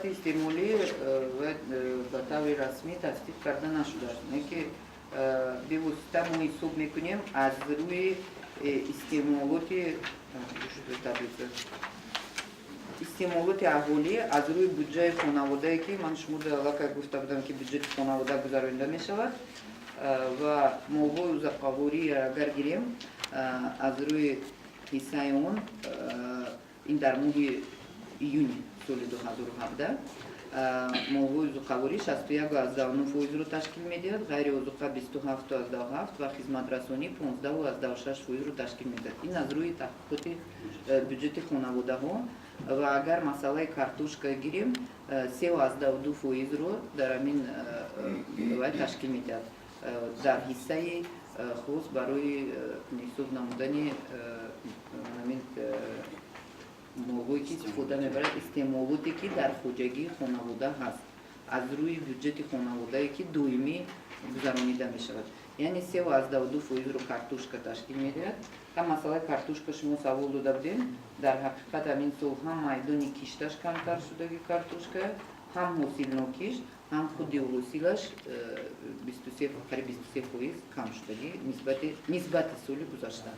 Сифати истеъмолӣ ба таври расмӣ тасдиқ карда нашудааст, не ки бевосита мо ҳисоб мекунем аз рӯи истеъмолоти таблица, истеъмолоти аҳолӣ аз рӯи буҷаи хонаводае, ки ман шумо аллакай гуфта будам, ки буҷети хонавода гузаронида мешавад, ва молҳои озуқаворӣ агар гирем, аз рӯи ҳиссаи он, ин дар моҳи июни соли 2017, молҳои озуқаворӣ 61,9 фоизро ташкил медиҳад, ғайриозуқа 27,7 ва хизматрасонӣ 15,6 фоизро ташкил медиҳад. Ин аз рӯи таҳқиқоти бюҷети хонаводаҳо. Ва агар масъалаи картошка гирем, 3,2 фоизро дар ҳамин вай ташкил медиҳад, дар ҳиссаи хос барои ҳисоб намудани ҳамин молҳое, ки истифода мебарад, истеъмолоте, ки дар хоҷагии хонавода ҳаст, аз рӯи бюҷети хонаводае, ки доимӣ гузаронида мешавад, яъне 3,2 фоизро картошка ташкил медиҳад. Ҳам масъалаи картошка шумо савол дода будем. Дар ҳақиқат, ҳамин сол ҳам майдони кишташ камтар шудаги картошка, ҳам ҳосилнокиш, ҳам худи ҳосилаш 23, қариб 23% кам шудагӣ нисбати соли гузашта.